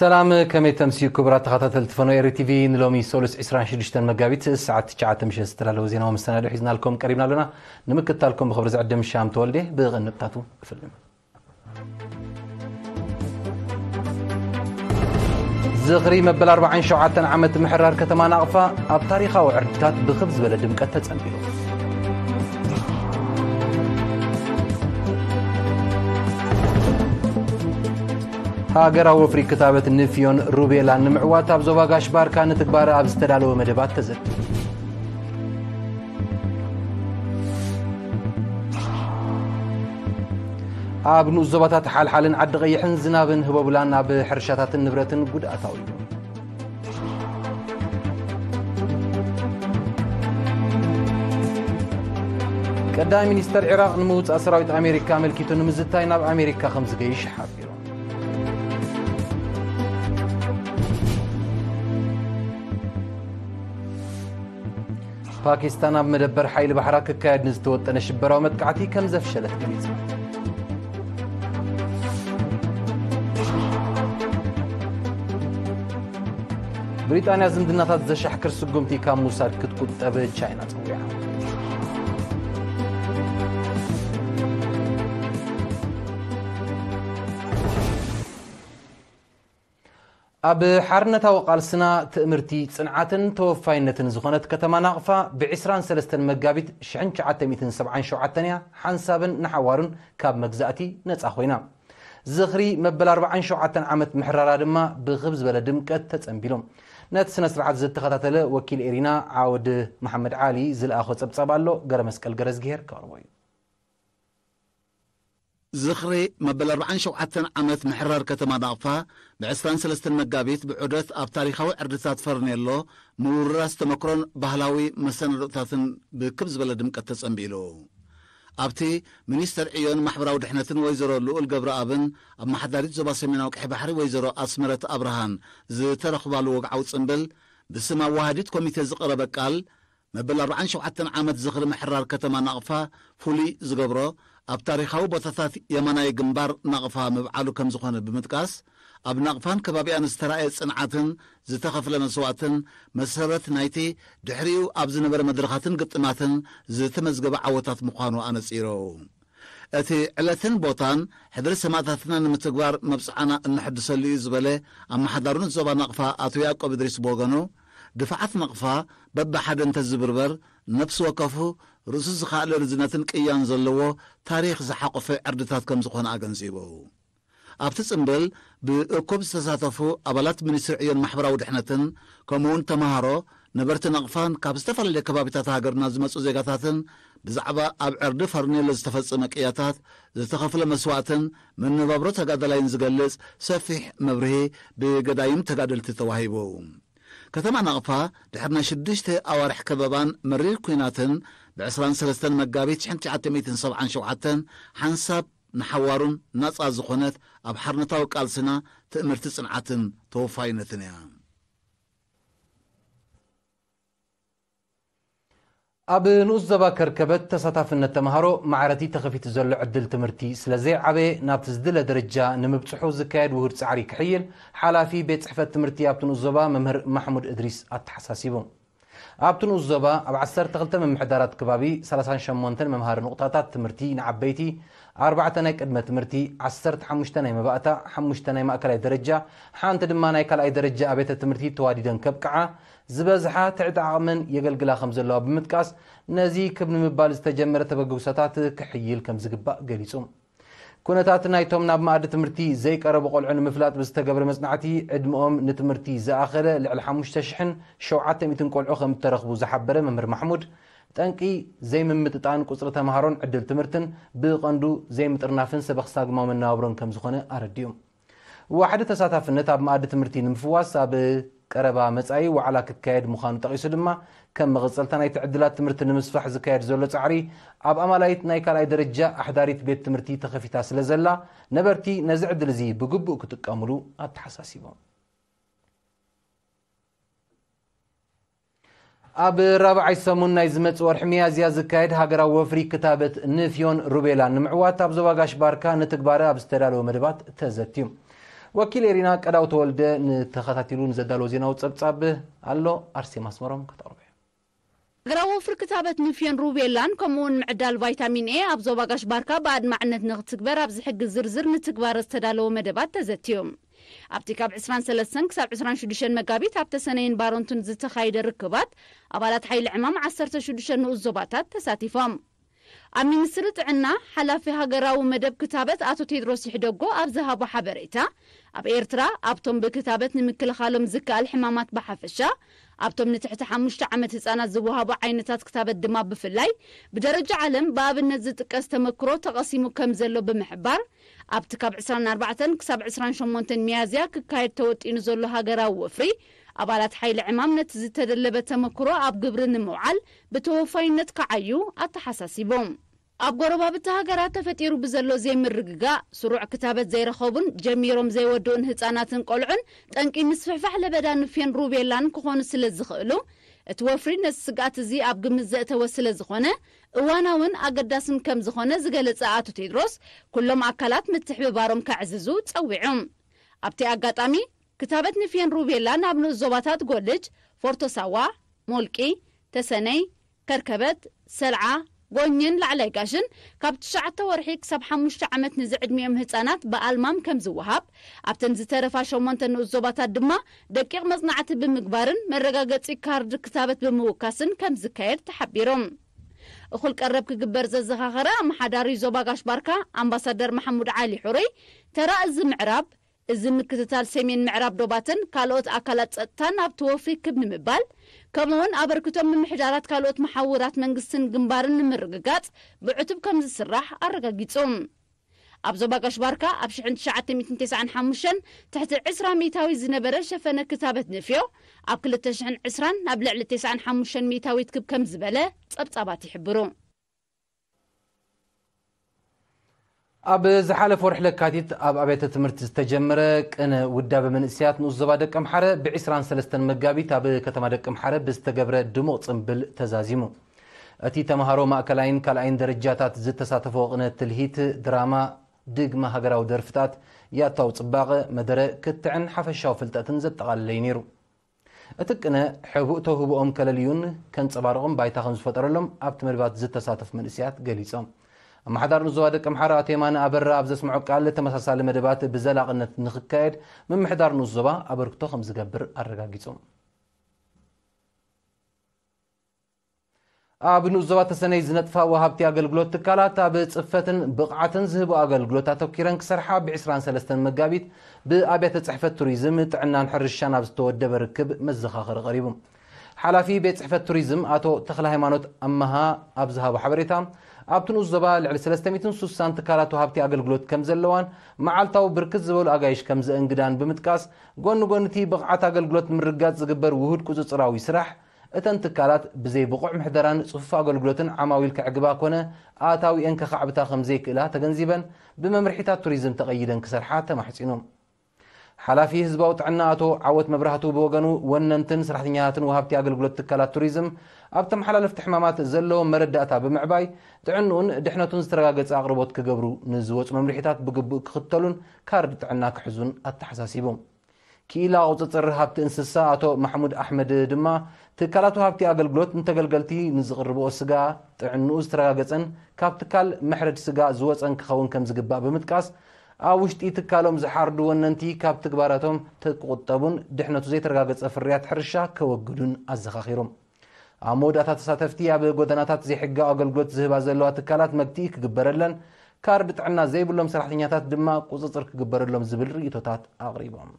ሰላም፣ ከመይ ተምስዩ ክቡራት ተኸታተልቲ ፈኖ ኤሪ ቲቪ። ንሎሚ ሰሉስ ዕስራን ሽዱሽተን መጋቢት ሰዓት ትሽዓተ ምሸት ዝተዳለወ ዜናዊ መሰናድኦ ሒዝናልኩም ቀሪብና ኣለና። ንምክትታልኩም ብኽብሪ ዝዕድም ሻም ተወልደ። ብቕንጥብታቱ እፍልም። ዝኽሪ መበል ኣርባዓን ሸውዓተን ዓመት ምሕራር ከተማ ናቕፋ ኣብ ታሪኻዊ ዕርድታት ብኽብ ዝበለ ድምቀት ተጸንቢሉ። ሃገራዊ ወፍሪ ክታበት ንፍዮን ሩቤላን ንምዕዋት ኣብ ዞባ ጋሽ ባርካ ንትግባረ ኣብ ዝተዳለወ መደባት ተዘቲ። ኣብ ንኡስ ዞባታት ሓልሓልን ዓዲ ቀይሕን ዝናብን ህቦብላን ኣብ ሕርሻታትን ንብረትን ጉድኣት ኣውሪዱ። ቀዳማይ ሚኒስተር ዒራቕ ንምውጻእ ሰራዊት ኣሜሪካ ኣመልኪቱ ንምዝታይ ናብ ኣሜሪካ ከም ዝገይሽ ሓቢሩ። ፓኪስታን ኣብ መደበር ሓይሊ ባሕራ ክካየድ ንዝተወጠነ ሽበራዊ መጥቃዕቲ ከም ዘፍሸለት ገሊጻ። ብሪጣንያ ዝምድናታት ዘሻሕክር ስጉምቲ ካብ ምውሳድ ክትቁጠብ ቻይና ጸዊዓ። ኣብ ሓርነታዊ ቃልስና ትእምርቲ ጽንዓትን ተወፋይነትን ዝኾነት ከተማ ናቕፋ ብ ዕስራን ሰለስተን መጋቢት ሽሕን ትሽዓተ ሚእትን ሰብዓን ሸውዓተን እያ ሓንሳብን ንሓዋሩን ካብ መግዛእቲ ነጻ ኮይና። ዝኽሪ መበል ኣርባዓን ሸውዓተን ዓመት ምሕራራ ድማ ብኽብ ዝበለ ድምቀት ተጸንቢሉ። ነቲ ስነ ስርዓት ዝተኸታተለ ወኪል ኤሪና ዓወድ መሓመድ ዓሊ ዝለኣኾ ጸብጻብ ኣሎ። ገረ መስቀል ገረዝግሄር ከቕርቦ እዩ። ዝኽሪ መበል ኣርባዓን ሸውዓተን ዓመት ምሕራር ከተማ ናቕፋ ብዕስራን ሰለስተን መጋቢት ብዑደት ኣብ ታሪኻዊ ዕርድታት ፈርኔሎ ምውርራስ ተመክሮን ባህላዊ መሰናድኦታትን ብክብ ዝበለ ድምቀት ተጸንቢሉ። ኣብቲ ሚኒስተር ዕዮን ማሕበራዊ ድሕነትን ወይዘሮ ልኡል ገብረኣብን ኣመሓዳሪት ዞባ ሰሜናዊ ቀይሕ ባሕሪ ወይዘሮ ኣስመረት ኣብርሃን ዝተረኽባሉ ወግዓዊ ጽምብል ብስም ኣዋሃዲት ኮሚቴ ዝቐረበ ቃል መበል ኣርባዓን ሸውዓተን ዓመት ዝኽሪ ምሕራር ከተማ ናቕፋ ፍሉይ ዝገብሮ ኣብ ታሪኻዊ ቦታታት የማናይ ግንባር ናቕፋ ምብዓሉ ከም ዝኾነ ብምጥቃስ፣ ኣብ ናቕፋን ከባቢኣን ዝተራእየ ጽንዓትን ዝተኸፍለ መስዋእትን መሰረት ናይቲ ድሕሪኡ ኣብ ዝነበረ መድረኻትን ግጥማትን ዝተመዝገበ ዓወታት ምዃኑ ኣነጺሩ። እቲ ዕለትን ቦታን ሕድሪ ሰማእታትና ንምትግባር መብጽዓና እነሐድሰሉ እዩ ዝበለ ኣመሓዳሪ ንኡስ ዞባ ናቕፋ ኣቶ ያዕቆብ እድሪስ ብወገኑ፣ ድፍዓት ናቕፋ በብሓደ እንተዝብርበር፣ ነፍሲ ወከፉ ርእሱ ዝኸኣለ ርዝነትን ቅያን ዘለዎ ታሪኽ ዝሓቖፈ ዕርድታት ከም ዝኾነ ኣገንዚቡ። ኣብቲ ጽምብል ብእኩብ ዝተሳተፉ ኣባላት ሚኒስትሪ ዕዮን ማሕበራዊ ድሕነትን፣ ከምኡውን ተመሃሮ፣ ነበርቲ ናቕፋን ካብ ዝተፈላለየ ከባቢታት ሃገርና ዝመጹ ዜጋታትን ብዛዕባ ኣብ ዕርዲ ፈርኔሎ ዝተፈጸመ ቅያታት፣ ዝተኸፍለ መስዋእትን መነባብሮ ተጋዳላይን ዝገልጽ ሰፊሕ መብርሂ ብገዳይም ተጋደልቲ ተዋሂቡ። ከተማ ናቕፋ ድሕሪ ናይ ሽዱሽተ ኣዋርሕ ከበባን መሪር ኲናትን ብ ዕስራን ሰለስተን መጋቢት ሽሕን ትሽዓተ ሚእትን ሰብዓን ሸውዓተን ሓንሳብ ንሓዋሩን ናጻ ዝኾነት ኣብ ሓርነታዊ ቃልስና ትእምርቲ ጽንዓትን ተወፋይነትን እያ። ኣብ ንኡስ ዞባ ከርከበት ተሳታፍነት ተምሃሮ ማዕረቲ ተኸፊቱ ዘሎ ዕድል ትምህርቲ ስለ ዘይዓበየ ናብቲ ዝድለ ደረጃ ንምብጽሑ ዝካየድ ውሁድ ጻዕሪ ክሕይል ሓላፊ ቤት ጽሕፈት ትምህርቲ ኣብቲ ንኡስ ዞባ መምህር ማሕሙድ እድሪስ ኣተሓሳሲቡ። ኣብቲ ንኡስ ዞባ ኣብ ዓሰርተ ክልተ ምምሕዳራት ከባቢ ሰላሳን ሸሞንተን መምሃሪ ንቑጣታት ትምህርቲ ንዓበይቲ፣ ኣርባዕተ ናይ ቅድመ ትምህርቲ፣ ዓሰርተ ሓሙሽተ ናይ መባእታ፣ ሓሙሽተ ናይ ማእከላይ ደረጃ፣ ሓንቲ ድማ ናይ ካልኣይ ደረጃ ኣብያተ ትምህርቲ ተዋዲደን ከብቅዓ ዝበዝሓ ትሕቲ ዓቕመን የገልግላ ከም ዘለዋ ብምጥቃስ፣ ነዚ ክብ ንምባል ዝተጀመረ ተበግሶታት ክሕይል ከም ዝግባእ ገሊጹ። ኩነታት ናይቶም ናብ መኣዲ ትምህርቲ ዘይቀረቡ ቆልዑ ንምፍላጥ ብዝተገብረ መጽናዕቲ፣ ዕድመኦም ንትምህርቲ ዝኣኸለ ልዕሊ ሓሙሽተ ሽሕን ሸውዓተ ሚእትን ቆልዑ ከም እተረኽቡ ዝሓበረ መምህር ማሕሙድ፣ ጠንቂ ዘይምምጥጣን ቁጽሪ ተምሃሮን ዕድል ትምህርትን ብቐንዱ ዘይምጥርናፍን ሰበኽ ሳግማዊ መነባብሮን ከም ዝኾነ ኣረዲኡ። ዋሕዲ ተሳታፍነት ኣብ መኣዲ ትምህርቲ ንምፍዋስ ኣብ ቀረባ መጻኢ ዋዕላ ክካየድ ምዃኑ ጠቒሱ ድማ፣ ከም መቐጸልታ ናይቲ ዕድላት ትምህርቲ ንምስፋሕ ዝካየድ ዘሎ ጻዕሪ፣ ኣብ ኣማላይት ናይ ካልኣይ ደረጃ ኣሕዳሪት ቤት ትምህርቲ ተኸፊታ ስለ ዘላ፣ ነበርቲ ነዚ ዕድል እዚ ብግቡእ ክጥቀሙሉ ኣተሓሳሲቦም። ኣብ ራብዓይ ሰሙን ናይ ዝመጽእ ወርሒ ሚያዝያ ዝካየድ ሃገራዊ ወፍሪ ክታበት ንፍዮን ሩቤላን ንምዕዋት ኣብ ዞባ ጋሽ ባርካ ንትግባረ ኣብ ዝተዳለወ መደባት ተዘትዩ። ወኪል ኤሪና ቀዳው ተወልደ ንተኸታቲሉ ንዘዳለዎ ዜናዊ ጸብጻብ ኣሎ። ኣርሴማ ኣስመሮም ከተቕርቦ እያ። ሃገራዊ ወፍሪ ክታበት ንፍዮን ሩቤላን ከምኡውን ምዕዳል ቫይታሚን ኤ ኣብ ዞባ ጋሽ ባርካ ብኣድማዕነት ንክትግበር ኣብዚ ሕጊ ዝርዝር ንትግባረ ዝተዳለወ መደባት ተዘትዩ። ኣብቲ ካብ ዕስራን ሰለስተን ክሳብ ዕስራን ሽዱሽተን መጋቢት ኣብ ተሰነይን ባረንቱን ዝተኻየደ ርክባት ኣባላት ሓይሊ ዕማም ዓሰርተ ሽዱሽተ ንኡስ ዞባታት ተሳቲፎም። ኣብ ሚኒስትሪ ጥዕና ሓላፊ ሃገራዊ መደብ ክታበት ኣቶ ቴድሮስ ይሕደጎ ኣብ ዝሃቦ ሓበሬታ፣ ኣብ ኤርትራ ኣብቶም ብክታበት ንምክልኻሎም ዝከኣል ሕማማት ብሓፈሻ፣ ኣብቶም ንትሕቲ ሓሙሽተ ዓመት ህጻናት ዝወሃቡ ዓይነታት ክታበት ድማ ብፍላይ ብደረጃ ዓለም ብኣብነት ዝጥቀስ ተመክሮ ተቐሲሙ ከም ዘሎ ብምሕባር፣ ኣብቲ ካብ ዕስራን ኣርባዕተን ክሳብ ዕስራን ሸሞንተን ሚያዝያ ክካየድ ተወጢኑ ዘሎ ሃገራዊ ወፍሪ ኣባላት ሓይሊ ዕማም ነቲ ዝተደለበ ተመክሮ ኣብ ግብሪ ንምውዓል ብተወፋይነት ክዓዩ ኣተሓሳሲቦም። ኣብ ጎረባብቲ ሃገራት ተፈጢሩ ብዘሎ ዘይምርግጋእ፣ ስሩዕ ክታበት ዘይረኸቡን ጀሚሮም ዘይወድኡን ህጻናትን ቆልዑን ጠንቂ ምስፍሕፋሕ ለበዳ ንፍዮን ሩቤላን ክኾኑ ስለ ዝኽእሉ፣ እቲ ወፍሪ ነዚ ስግኣት እዚ ኣብ ግምት ዘእተወ ስለ ዝኾነ፣ እዋናውን ኣገዳስን ከም ዝኾነ ዝገለጸ ኣቶ ቴድሮስ፣ ኩሎም ኣካላት ምትሕብባሮም ከዕዝዙ ጸዊዑ። ኣብቲ ኣጋጣሚ፣ ክታበት ንፍዮን ሩቤላ ናብ ንኡስ ዞባታት ጎልጅ፣ ፎርቶ ሳዋ፣ ሞልቂ፣ ተሰነይ፣ ከርከበት፣ ሰልዓ፣ ጎኝን ላዕላይ ጋሽን ካብ ትሽዓተ ወርሒ ክሳብ ሓሙሽተ ዓመት ንዝዕድሚኦም ህጻናት ብኣልማም ከም ዝወሃብ፣ ኣብተን ዝተረፋ ሸሞንተ ንኡስ ዞባታት ድማ ደቂቕ መጽናዕቲ ብምግባርን መረጋገጺ ካርድ ክታበት ብምውካስን ከም ዝካየድ ተሓቢሩ። እኹል ቀረብ ክግበር ዘዘኻኸረ ኣመሓዳሪ ዞባ ጋሽ ባርካ ኣምባሳደር መሓሙድ ዓሊ ሕሩይ፣ ተራ እዚ ምዕራብ፣ እዚ ምክትታል ሰሜን ምዕራብ ዶባትን ካልኦት ኣካላት ጸጥታን ኣብቲ ወፍሪ ክብ ንምባል፣ ከምኡውን ኣበርክቶም ምምሕዳራት ካልኦት መሓውራት መንግስትን ግንባርን ንምርግጋጽ ብዕቱብ ከም ዝስራሕ ኣረጋጊጹ። ኣብ ዞባ ጋሽ ባርካ ኣብ ሽሕን ትሽዓተ ሚእትን ተስዓን ሓሙሽተን ትሕቲ ዕስራ ሚእታዊት ዝነበረ ሸፈነ ክታበት ንፍዮ፣ ኣብ ክልተ ሽሕን ዕስራን ናብ ልዕሊ ተስዓን ሓሙሽተን ሚእታዊት ክብ ከም ዝበለ ጸብጻባት ይሕብሩ። ኣብ ዝሓለፈ ወርሒ ለካቲት ኣብ ኣብያተ ትምህርቲ ዝተጀመረ ቅነ ውዳበ መንእሰያት ንኡስ ዞባ ደቀምሓረ ብዕስራን ሰለስተን መጋቢት ኣብ ከተማ ደቀምሓረ ብዝተገብረ ድሙቕ ጽምብል ተዛዚሙ። እቲ ተምሃሮ ማእከላይን ካልኣይን ደረጃታት ዝተሳተፎ ቅነ ትልሂት፣ ድራማ፣ ድግማ ሃገራዊ ደርፍታት፣ ያታው ጽባቐ፣ መደረ፣ ክትዕን ሓፈሻዊ ፍልጠትን ዘጠቓለለ እዩ ነይሩ። እቲ ቅነ ሕቡእ ተውህቦኦም ከለልዩን ከንጸባርቑን ባይታ ከም ዝፈጠረሎም ኣብቲ መደባት ዝተሳተፉ መንእሰያት ገሊጾም። ኣመሓዳሪ ንኡስ ዞባ ደቀምሓረ ኣቶ የማነ ኣበራ ኣብ ዘስምዖ ቃል፣ ተመሳሳሊ መደባት ብዘላቕነት ንኽካየድ ምምሕዳር ንኡስ ዞባ ኣበርክቶ ከም ዝገብር ኣረጋጊጹ። ኣብ ንኡስ ዞባ ተሰነይ ዝነጥፋ ወሃብቲ ኣገልግሎት ትካላት ኣብ ጽፈትን ብቕዓትን ዝህቡ ኣገልግሎት ኣተኲረን ክሰርሓ ብዕስራን ሰለስተን መጋቢት ብኣብያተ ጽሕፈት ቱሪዝም፣ ጥዕናን ሕርሻን ኣብ ዝተወደበ ርክብ መዘኻኸሪ ቀሪቡ። ሓላፊ ቤት ጽሕፈት ቱሪዝም ኣቶ ተኽለ ሃይማኖት ኣመሃ ኣብ ዝሃቦ ሓበሬታ፣ ኣብቲ ንኡስ ዞባ ልዕሊ ሰለስተ ሚእትን ስሳን ትካላት ወሃብቲ ኣገልግሎት ከም ዘለዋን መዓልታዊ ብርክት ዝበሉ ኣጋይሽ ከም ዘእንግዳን ብምጥቃስ፣ ጎኒ ጎኒ እቲ ብቕዓት ኣገልግሎት ንምርጋጽ ዝግበር ውሁድ ቁጽጽራዊ ስራሕ፣ እተን ትካላት ብዘይ ብቑዕ ምሕደራን ጽፉፍ ኣገልግሎትን ዓማዊል ከዕግባ ኮነ ኣታዊአን ከኻዕብታ ከም ዘይክእላ ተገንዚበን፣ ብመምርሒታት ቱሪዝም ተቐይደን ክሰርሓ ተማሕጺኑ። ሓላፊ ህዝባዊ ጥዕና ኣቶ ዓወት መብራህቱ ብወገኑ፣ ወነንትን ሰራሕተኛታትን ወሃብቲ ኣገልግሎት ትካላት ቱሪዝም ኣብ ተመሓላለፍቲ ሕማማት ዘለዎም መረዳእታ ብምዕባይ፣ ጥዕንኡን ድሕነቱን ዝተረጋገጸ ኣቕርቦት ክገብሩ ንዝወጹ መምርሒታት ብግቡእ ክኽተሉን ካርድ ጥዕና ክሕዙን ኣተሓሳሲቡ። ክኢላ ቁጽጽር ሃብቲ እንስሳ ኣቶ ማሕሙድ ኣሕመድ ድማ፣ ትካላት ወሃብቲ ኣገልግሎት ንተገልገልቲ ንዝቕርብኦ ስጋ ጥዕንኡ ዝተረጋገጸን ካብ ትካል መሕረድ ስጋ ዝወጸን ክኸውን ከም ዝግባእ ብምጥቃስ፣ ኣብ ውሽጢ ትካሎም ዝሓርዱ ወነንቲ ካብ ትግባራቶም ክቁጠቡን ድሕነቱ ዘይተረጋገጸ ፍርያት ሕርሻ ከወግዱን ኣዘኻኺሩ። ኣብ መወዳእታ፣ ተሳተፍቲ ኣብ ጎደናታት ዘይሕጋዊ ኣገልግሎት ዝህባ ዘለዋ ትካላት መግትኢ ክግበረለን፣ ካርድ ጥዕና ዘይብሎም ሰራሕተኛታት ድማ ቁጽጽር ክግበረሎም ዝብል ርእይቶታት ኣቕሪቦም።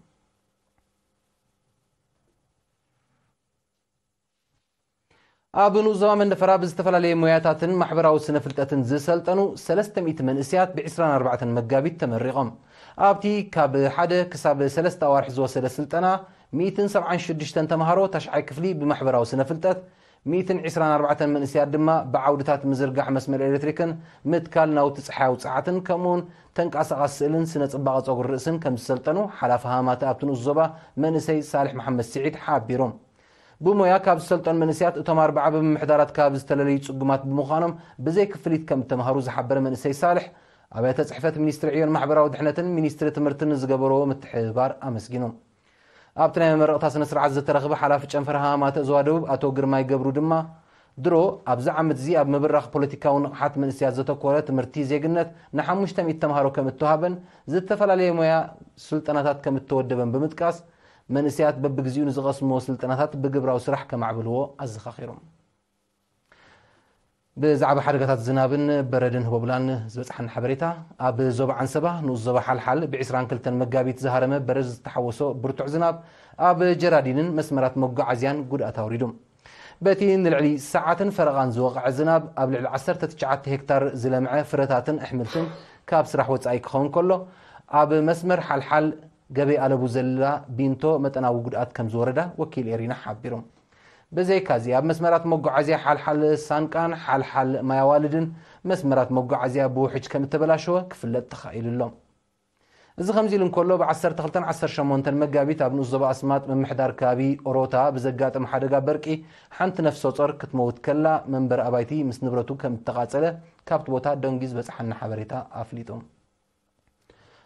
ኣብ ንኡስ ዞባ መንደፈራ ብዝተፈላለየ ሞያታትን ማሕበራዊ ስነ ፍልጠትን ዝሰልጠኑ ሰለስተ ሚእቲ መንእሰያት ብዕስራን ኣርባዕተን መጋቢት ተመሪቖም። ኣብቲ ካብ ሓደ ክሳብ ሰለስተ ኣዋርሒ ዝወሰደ ስልጠና፣ ሚእትን ሰብዓን ሽዱሽተን ተምሃሮ ታሽዓይ ክፍሊ ብማሕበራዊ ስነ ፍልጠት፣ ሚእትን ዕስራን ኣርባዕተን መንእሰያት ድማ ብዓውድታት ምዝርጋሕ መስመር ኤሌክትሪክን ምትካል ናውቲ ጸሓያዊ ጸዓትን፣ ከምኡውን ተንቀሳቓሲ ስእልን ስነ ጽባቐ ጸጉሪ ርእስን ከም ዝሰልጠኑ ሓላፊ ሃማማት ኣብቲ ንኡስ ዞባ መንእሰይ ሳልሕ መሓመድ ስዒድ ሓቢሮም። ብሞያ ካብ ዝሰልጠኑ መንእሰያት እቶም ኣርባዓ ብምምሕዳራት ከባቢ ዝተለለዩ ጽጉማት ብምዃኖም ብዘይ ክፍሊት ከም እተምሃሩ ዝሓበረ መንእሰይ ሳልሕ፣ ኣብያተ ጽሕፈት ሚኒስትሪ ዕዮን ማሕበራዊ ድሕነትን ሚኒስትሪ ትምህርትን ንዝገበርዎ ምትሕብባር ኣመስጊኑ። ኣብቲ ናይ መመረቕታ ስነ ስርዓት ዝተረኽበ ሓላፊ ጨንፈር ሃማማተ ዞባ ደቡብ ኣቶ ግርማይ ገብሩ ድማ፣ ድሮ ኣብዚ ዓመት እዚ ኣብ ምብራኽ ፖለቲካዊ ንቕሓት መንእሰያት ዘተኮረ ትምህርቲ ዜግነት ንሓሙሽተ ሚእቲ ተምሃሮ ከም እተዋህበን ዝተፈላለየ ሞያ ስልጠናታት ከም እተወደበን ብምጥቃስ፣ መንእሰያት በብግዚኡ ንዝቐስምዎ ስልጠናታት ብግብራዊ ስራሕ ከማዕብልዎ ኣዘኻኺሮም። ብዛዕባ ሓደጋታት ዝናብን በረድን ህቦብላን ዝበጽሓና ሓበሬታ። ኣብ ዞባ ዓንሰባ ንኡስ ዞባ ሓልሓል ብ ዕስራን ክልተን መጋቢት ዝሃረመ በረድ ዝተሓወሶ ብርቱዕ ዝናብ ኣብ ጀራዲንን መስመራት መጓዓዝያን ጉድኣት ኣውሪዱ። በቲ ንልዕሊ ሰዓትን ፈረቓን ዝወቕዐ ዝናብ ኣብ ልዕሊ ዓሰርተ ትሽዓተ ሄክታር ዝለምዐ ፍረታትን ኣሕምልትን ካብ ስራሕ ወጻኢ ክኸውን ከሎ፣ ኣብ መስመር ሓልሓል ገበይ ኣለቡ ዘላ ቢንቶ መጠናዊ ጉድኣት ከም ዝወረዳ ወኪል ኤሪና ሓቢሩ። ብዘይካዚ ኣብ መስመራት መጓዓዝያ ሓልሓል ሳንቃን ሓልሓል ማያዋልድን መስመራት መጓዓዝያ ብውሕጅ ከም እተበላሸወ ክፍለጥ ተኻኢሉ ኣሎ። እዚ ከምዚ ኢሉ እንከሎ፣ ብ ዓሰርተ ክልተን ዓሰርተ ሸሞንተን መጋቢት ኣብ ንኡስ ዞባ ኣስማጥ ምምሕዳር ከባቢ ኦሮታ ብዘጋጠመ ሓደጋ በርቂ ሓንቲ ነፍሰ ጾር ክትመውት ከላ፣ መንበሪ ኣባይቲ ምስ ንብረቱ ከም እተቓጸለ ካብቲ ቦታ ደንጊ ዝበጽሓና ሓበሬታ ኣፍሊጡ።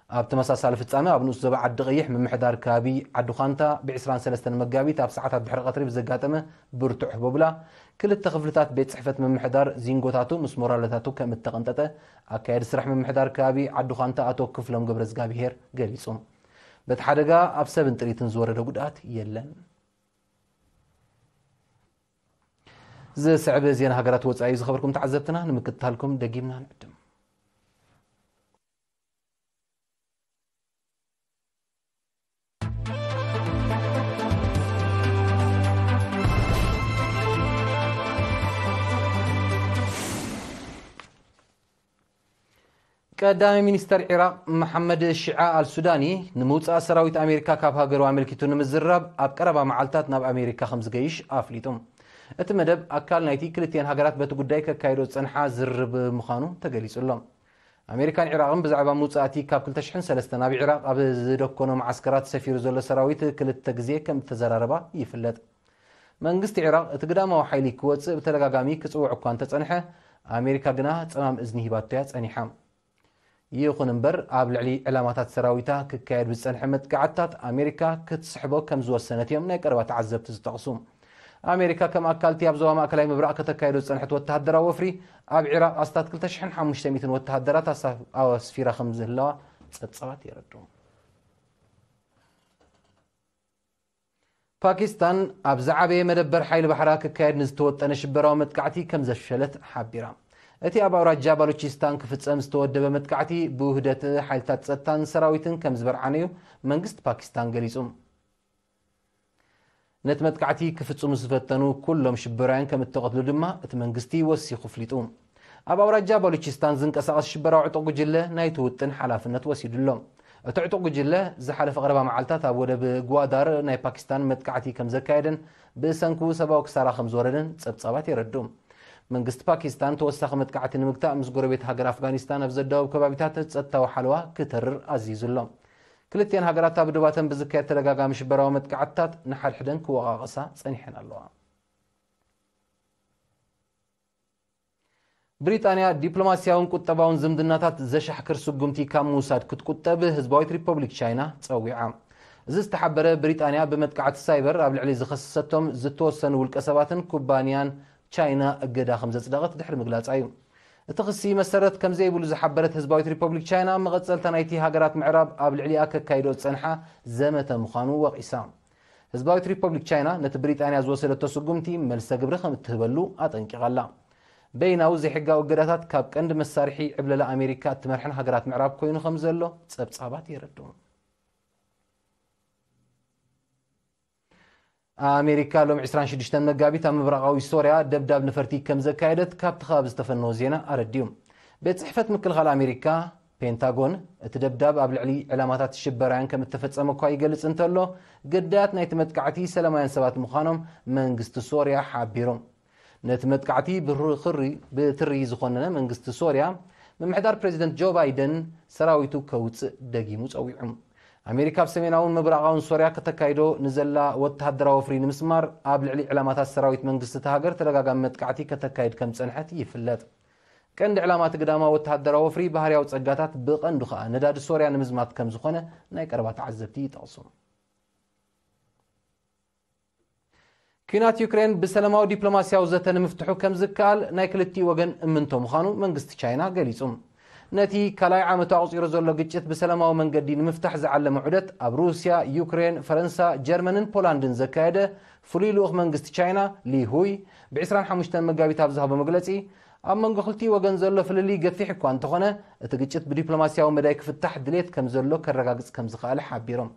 ኣብ ተመሳሳሊ ፍጻመ፣ ኣብ ንኡስ ዞባ ዓዲ ቀይሕ ምምሕዳር ከባቢ ዓዲ ዃንታ ብ ዕስራን ሰለስተን መጋቢት ኣብ ሰዓታት ድሕሪ ቀትሪ ብዘጋጠመ ብርቱዕ ህቦብላ፣ ክልተ ክፍልታት ቤት ጽሕፈት ምምሕዳር ዚንጎታቱ ምስ ሞራለታቱ ከም እተቐንጠጠ፣ ኣካያዲ ስራሕ ምምሕዳር ከባቢ ዓዲ ዃንታ ኣቶ ክፍሎም ገብረዝጋብሄር ገሊጹ። በቲ ሓደጋ ኣብ ሰብን ጥሪትን ዝወረደ ጉድኣት የለን። ዝስዕብ ዜና ሃገራት ወጻኢ ዝኸበርኩም ተዓዘብትና ንምክትታልኩም ደጊምና ንዕድም። ቀዳማይ ሚኒስተር ዒራቕ መሓመድ ሺዓ ኣልሱዳኒ፣ ንምውጻእ ሰራዊት ኣሜሪካ ካብ ሃገሩ ኣመልኪቱ ንምዝራብ ኣብ ቀረባ መዓልታት ናብ ኣሜሪካ ከም ዝገይሽ ኣፍሊጡ። እቲ መደብ ኣካል ናይቲ ክልቲኤን ሃገራት በቲ ጉዳይ ከካይዶ ዝጸንሓ ዝርርብ ምዃኑ ተገሊጹ ኣሎ። ኣሜሪካን ዒራቕን ብዛዕባ ምውጻእቲ ካብ ክልተ ሽሕን ሰለስተን ኣብ ዒራቕ ኣብ ዝደኮኖ መዓስከራት ሰፊሩ ዘሎ ሰራዊት ክልተ ግዜ ከም እተዘራረባ ይፍለጥ። መንግስቲ ዒራቕ እቲ ግዳማዊ ሓይሊ ክወጽእ ብተደጋጋሚ ክጽውዕ እኳ እንተጸንሐ፣ ኣሜሪካ ግና ጸማም እዝኒ ሂባቶ እያ ጸኒሓ። ይኹን እምበር፣ ኣብ ልዕሊ ዕላማታት ሰራዊታ ክካየድ ብዝጸንሐ መጥቃዕትታት ኣሜሪካ ክትስሕቦ ከም ዝወሰነት እዮም ናይ ቀረባ ተዓዘብቲ ዝጠቕሱ። ኣሜሪካ ከም ኣካልቲ ኣብ ዞባ ማእከላይ ምብራቕ ከተካየዶ ዝጸንሐት ወተሃደራዊ ወፍሪ፣ ኣብ ዒራቕ ኣስታት ክልተ ሽሕን ሓሙሽተ ሚእትን ወተሃደራት ኣሳ-፣ ኣስፊራ ከም ዝህለዋ ጸብጻባት የረድኡ። ፓኪስታን ኣብ ዝዓበየ መደበር ሓይሊ ባሕራ ክካየድ ንዝተወጠነ ሽበራዊ መጥቃዕቲ ከም ዘፍሸለት ሓቢራ። እቲ ኣብ ኣውራጃ ባሉቺስታን ክፍጸም ዝተወደበ መጥቃዕቲ ብውህደት ሓይልታት ጸጥታን ሰራዊትን ከም ዝበርዓነ'ዩ መንግስቲ ፓኪስታን ገሊጹ። ነቲ መጥቃዕቲ ክፍጽሙ ዝፈተኑ ኩሎም ሽበራውያን ከም እተቐትሉ ድማ እቲ መንግስቲ ወሲኹ ኣፍሊጡ። ኣብ ኣውራጃ ባሉቺስታን ዝንቀሳቐስ ሽበራዊ ዕጡቕ ጉጅለ ናይቲ ውጥን ሓላፍነት ወሲዱ ኣሎ። እቲ ዕጡቕ ጉጅለ ዝሓለፈ ቀረባ መዓልታት ኣብ ወደብ ጓዳር ናይ ፓኪስታን መጥቃዕቲ ከም ዘካየደን ብሰንኩ ሰብኣዊ ክሳራ ከም ዝወረደን ጸብጻባት የረድኡ። መንግስቲ ፓኪስታን ተወሳኺ መጥቃዕቲ ንምግታእ ምስ ጎረቤት ሃገር ኣፍጋኒስታን ኣብ ዘዳወብ ከባቢታት ጸጥታዊ ሓለዋ ክተርር ኣዚዙ ኣሎ። ክልቲኤን ሃገራት ኣብ ዶባተን ብዝካየድ ተደጋጋሚ ሽበራዊ መጥቃዕትታት ንሓድሕደን ክወቓቐሳ ጸኒሐን ኣለዋ። ብሪጣንያ ዲፕሎማስያውን ቁጠባውን ዝምድናታት ዘሻሕክር ስጉምቲ ካብ ምውሳድ ክትቁጠብ ህዝባዊት ሪፐብሊክ ቻይና ጸዊዓ። እዚ ዝተሓበረ ብሪጣንያ ብመጥቃዕቲ ሳይበር ኣብ ልዕሊ ዝኸሰሰቶም ዝተወሰኑ ውልቀ ሰባትን ኩባንያን ቻይና እገዳ ከም ዘጽደቐት ድሕሪ ምግላጻ እዩ። እቲ ክሲ መሰረት ከም ዘይብሉ ዝሓበረት ህዝባዊት ሪፐብሊክ ቻይና፣ መቐጸልታ ናይቲ ሃገራት ምዕራብ ኣብ ልዕሊኣ ከካይዶ ዝጸንሓ ዘመተ ምዃኑ ወቒሳ። ህዝባዊት ሪፐብሊክ ቻይና ነቲ ብሪጣንያ ዝወሰደቶ ስጉምቲ መልሰ ግብሪ ከም እትህበሉ ኣጠንቂቓ ኣላ። በይናዊ ዘይሕጋዊ እገዳታት ካብ ቀንዲ መሳርሒ ዕብለላ ኣሜሪካ እትመርሐን ሃገራት ምዕራብ ኮይኑ ከም ዘሎ ጸብጻባት የረድኡ። ኣሜሪካ ሎም ዕስራን ሽዱሽተን መጋቢት ኣብ ምብራቓዊ ሶርያ ደብዳብ ነፈርቲ ከም ዘካየደት ካብቲ ከባቢ ዝተፈነወ ዜና ኣረዲኡ። ቤት ጽሕፈት ምክልኻል ኣሜሪካ፣ ፔንታጎን፣ እቲ ደብዳብ ኣብ ልዕሊ ዕላማታት ሽበራውያን ከም እተፈጸመ እኳ ይገልጽ እንተሎ፣ ግዳያት ናይቲ መጥቃዕቲ ሰላማውያን ሰባት ምዃኖም መንግስቲ ሶርያ ሓቢሩ። ነቲ መጥቃዕቲ ብርኽሪ-፣ ብትሪ ዝኾነነ መንግስቲ ሶርያ፣ ምምሕዳር ፕሬዚደንት ጆ ባይደን ሰራዊቱ ከውጽእ ደጊሙ ጸዊዑ። ኣሜሪካ ኣብ ሰሜናውን ምብራቓውን ሶርያ ከተካይዶ ንዘላ ወተሃደራዊ ወፍሪ ንምስማር፣ ኣብ ልዕሊ ዕላማታት ሰራዊት መንግስቲ እታ ሃገር ተደጋጋሚ መጥቃዕቲ ከተካይድ ከም ዝጸንሐት ይፍለጥ። ቀንዲ ዕላማ እቲ ግዳማዊ ወተሃደራዊ ወፍሪ ባህርያዊ ጸጋታት፣ ብቐንዱ ከኣ ነዳዲ ሶርያ ንምዝማት ከም ዝኾነ ናይ ቀረባ ተዓዘብቲ ይጠቕሱ። ኲናት ዩክሬን ብሰላማዊ ዲፕሎማስያዊ ዘተ ንምፍትሑ ከም ዝከኣል ናይ ክልቲኡ ወገን እምንቶ ምዃኑ መንግስቲ ቻይና ገሊጹ። ነቲ ካልኣይ ዓመቱ ኣቑጺሩ ዘሎ ግጭት ብሰላማዊ መንገዲ ንምፍታሕ ዝዓለመ ዑደት ኣብ ሩስያ፣ ዩክሬን፣ ፈረንሳ፣ ጀርመንን ፖላንድን ዘካየደ ፍሉይ ልኡኽ መንግስቲ ቻይና ሊ ሁይ ብ ዕስራን ሓሙሽተን መጋቢት ኣብ ዝሃቦ መግለጺ፣ ኣብ መንጎ ክልቲኡ ወገን ዘሎ ፍልልይ ገፊሕ እኳ እንተኾነ፣ እቲ ግጭት ብዲፕሎማስያዊ መዳይ ክፍታሕ ድሌት ከም ዘሎ ከረጋግጽ ከም ዝኸኣለ ሓቢሮም።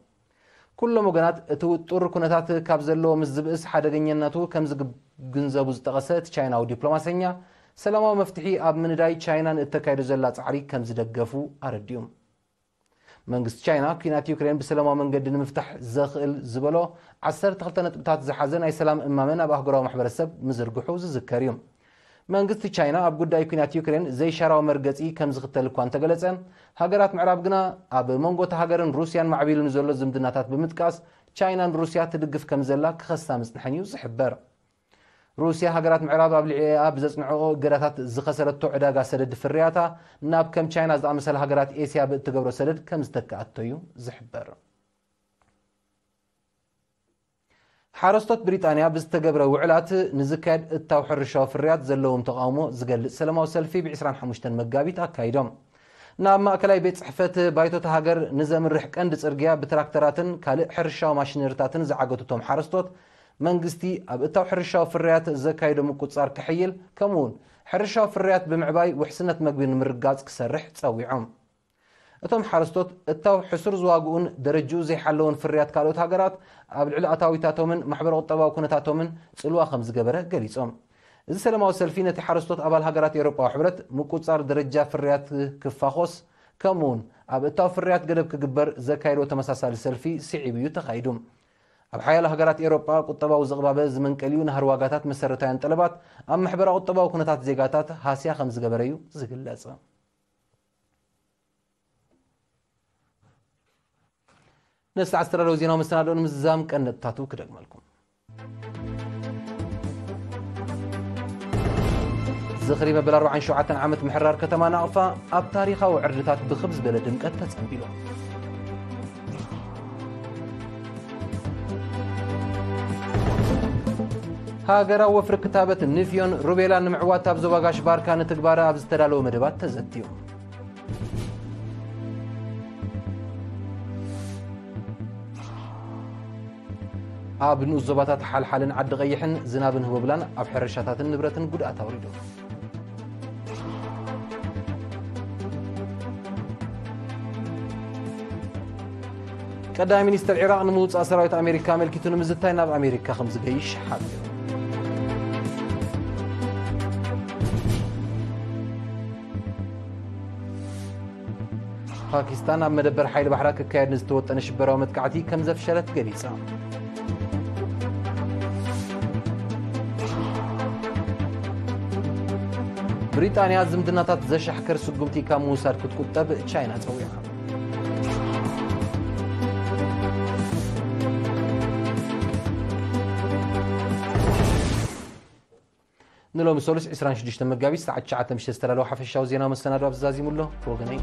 ኩሎም ወገናት እቲ ውጡር ኩነታት ካብ ዘለዎ ምስ ዝብእስ ሓደገኛነቱ ከም ዝግንዘቡ ዝጠቐሰ እቲ ቻይናዊ ዲፕሎማሰኛ፣ ሰላማዊ መፍትሒ ኣብ ምንዳይ ቻይና ንእተካይዶ ዘላ ጻዕሪ ከም ዝደገፉ ኣረዲኡ። መንግስቲ ቻይና ኲናት ዩክሬን ብሰላማዊ መንገዲ ንምፍታሕ ዘኽእል ዝበሎ ዓሰርተ ክልተ ነጥብታት ዝሓዘ ናይ ሰላም እማመ ናብ ኣህጉራዊ ማሕበረሰብ ምዝርግሑ ዝዝከር እዩ። መንግስቲ ቻይና ኣብ ጉዳይ ኲናት ዩክሬን ዘይሻራዊ መርገጺ ከም ዝኽተል እኳ እንተገለጸ፣ ሃገራት ምዕራብ ግና ኣብ መንጎ እታ ሃገርን ሩስያን ማዕቢሉ ንዘሎ ዝምድናታት ብምጥቃስ፣ ቻይና ንሩስያ ትድግፍ ከም ዘላ ክኸሳ ምጽንሐን እዩ ዝሕበር። ሩስያ ሃገራት ምዕራብ ኣብ ልዕሊኣ ብዘጽንዐኦ እገዳታት ዝኸሰረቶ ዕዳጋ ሰደድ ፍርያታ ናብ ከም ቻይና ዝኣመሰላ ሃገራት ኤስያ ብእትገብሮ ሰደድ ከም ዝተካኣቶ እዩ ዝሕበር። ሓረስቶት ብሪጣንያ ብዝተገብረ ውዕላት ንዝካየድ እታው ሕርሻዊ ፍርያት ዘለዎም ተቓውሞ ዝገልጽ ሰላማዊ ሰልፊ ብ ዕስራን ሓሙሽተን መጋቢት ኣካይዶም። ናብ ማእከላይ ቤት ጽሕፈት ባይቶታ ሃገር ንዘምርሕ ቀንዲ ጽርግያ ብትራክተራትን ካልእ ሕርሻዊ ማሽነሪታትን ዝዓገቱ እቶም ሓረስቶት፣ መንግስቲ ኣብ እታው ሕርሻዊ ፍርያት ዘካይዶ ምቁጽጻር ከሕይል፣ ከምኡ'ውን ሕርሻዊ ፍርያት ብምዕባይ ውሕስነት መግቢ ንምርግጋጽ ክሰርሕ ጸዊዖም። እቶም ሓረስቶት እታው ሕሱር ዝዋግኡን ደረጅኡ ዘይሓለወን ፍርያት ካልኦት ሃገራት ኣብ ልዕሊ ኣታዊታቶምን ማሕበረ ቁጠባዊ ኩነታቶምን ጽልዋ ከም ዝገበረ ገሊጾም። እዚ ሰላማዊ ሰልፊ ነቲ ሓረስቶት ኣባል ሃገራት ኤውሮጳዊ ሕብረት ምቁጽጻር ደረጃ ፍርያት ክፋኾስ፣ ከምኡ'ውን ኣብ እታው ፍርያት ገደብ ክግበር ዘካየድዎ ተመሳሳሊ ሰልፊ ስዒቡ እዩ ተኻይዱ። ኣብ ሓያሎ ሃገራት ኤውሮጳ ቁጠባዊ ዝቕባበ ዝመንቀሊኡ ናህሪ ዋጋታት መሰረታውያን ጠለባት ኣብ ማሕበራዊ ቁጠባዊ ኩነታት ዜጋታት ሃስያ ከም ዝገበረ እዩ ዝግለጽ። ነዚ ኣስተዳደራዊ ዜናዊ መሰናድኦ ንምዝዛም ቀንዲ ነጥብታቱ ክደግመልኩም። ዝኽሪ መበል ኣርባዓን ሸውዓተን ዓመት ምሕራር ከተማ ናቕፋ ኣብ ታሪኻዊ ዕርድታት ብኽብ ዝበለ ድምቀት ተጸንቢሉ። ሃገራዊ ወፍሪ ክታበት ንፍዮን ሩቤላ ንምዕዋት ኣብ ዞባ ጋሽ ባርካ ንትግባረ ኣብ ዝተዳለወ መደባት ተዘትዩ። ኣብ ንኡስ ዞባታት ሓልሓልን ዓዲ ቀይሕን ዝናብን ህቦብላን ኣብ ሕርሻታትን ንብረትን ጉድኣት ኣውሪዱ። ቀዳማይ ሚኒስተር ዒራቕ ንምውጻእ ሰራዊት ኣሜሪካ ኣመልኪቱ ንምዝታይ ናብ ኣሜሪካ ከም ዝገይሽ ሓቢሩ። ፓኪስታን ኣብ መደበር ሓይሊ ባሕራ ክካየድ ንዝተወጠነ ሽበራዊ መጥቃዕቲ ከም ዘፍሸለት ገሊጻ። ብሪጣንያ ዝምድናታት ዘሻሕክር ስጉምቲ ካብ ምውሳድ ክትቁጠብ ቻይና ጸዊዓ። ንሎሚ ሰሉስ ዕስራን ሽዱሽተ መጋቢት ሰዓት ትሽዓተ ምሸት ዝተዳለወ ሓፈሻዊ ዜናዊ መሰናዶ ኣብዚ ዛዚሙ ኣሎ። ብወገነይ